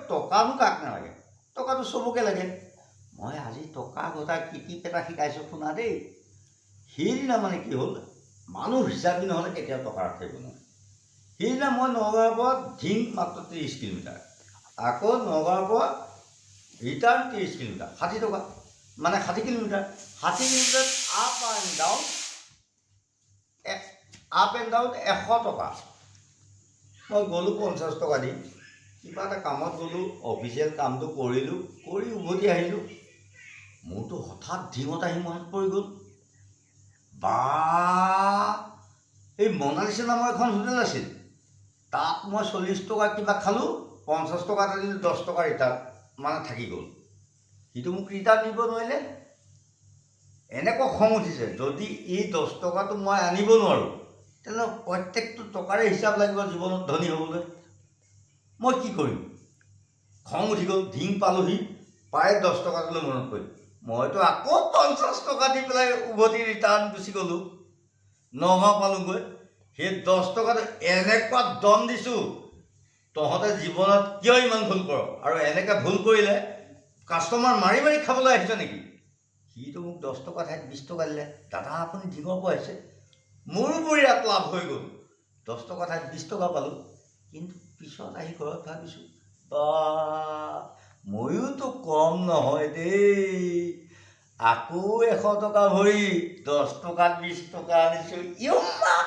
টকানো কাক নালাগে, টকাটো চবকে লাগে। মই আজি টকা ঘটা কিটিপ এটা শিকাইছোঁ, শুনা দেই। সেইদিনা মানে কি হ'ল, মানুহ হিচাপি নহ'লে কেতিয়াও টকা ৰাখিব নোৱাৰে। সেইদিনা মই নগাঁৱৰ পৰা ধিং মাত্ৰ 30 কিলোমিটাৰ, আকৌ নগাঁৱৰ পৰা ৰিটাৰ্ণ 30 কিলোমিটাৰ, 60 টকা, মানে 60 kilometre. 60 kilometre up and down 100 টকা। মই গ'লোঁ 50 টকা দি, কিবা এটা কামত গ'লোঁ, অফিচিয়েল কামটো কৰিলোঁ, কৰি উভতি আহিলোঁ। মোৰতো হঠাৎ ধিঙত আহি মনত পৰি গ'ল, বা এই মনালিচা নামৰ এখন হোটেল আছিল, তাত মই 40 টকা কিবা খালোঁ, 50 টকা এটা দিলোঁ, 10 টকা ৰিটাৰ্ণ মানে থাকি গ'ল। সিটো মোক ৰিটাৰ্ণ দিব নোৱাৰিলে। এনেকুৱা খং উঠিছে, যদি এই 10 টকাটো মই আনিব নোৱাৰোঁ, তেনেহ'লে প্ৰত্যেকটো টকাৰে হিচাপ লাগিব জীৱনত ধনী হ'বলৈ। মই কি কৰিম? খং উঠি গ'ল। ধিং পালোহি, প্ৰায় 10 টকাটোলৈ মনত পৰিল। মইতো আকৌ 50 টকা দি পেলাই উভতি ৰিটাৰ্ণ গুচি গ'লোঁ। নগাঁও পালোঁগৈ। সেই 10 টকাটো এনেকুৱা দম দিছোঁ, তহঁতে জীৱনত কিয় ইমান ভুল কৰ আৰু এনেকৈ ভুল কৰিলে কাষ্টমাৰ মাৰি মাৰি খাবলৈ আহিছ নেকি? সিটো মোক 10 টকা ঠাইত 20 টকা দিলে। দাদা, আপুনি ধিঙৰ পৰা আহিছে। মোৰো বিৰাট লাভ হৈ গ'ল, 10 টকা ঠাইত 20 টকা পালোঁ। কিন্তু পিছত আহি ঘৰত ভাবিছোঁ, বা ময়োতো কম নহয় দেই, আকৌ 100 টকা ভৰি 10 টকাত 20 টকা আনিছোঁ। ইউমা।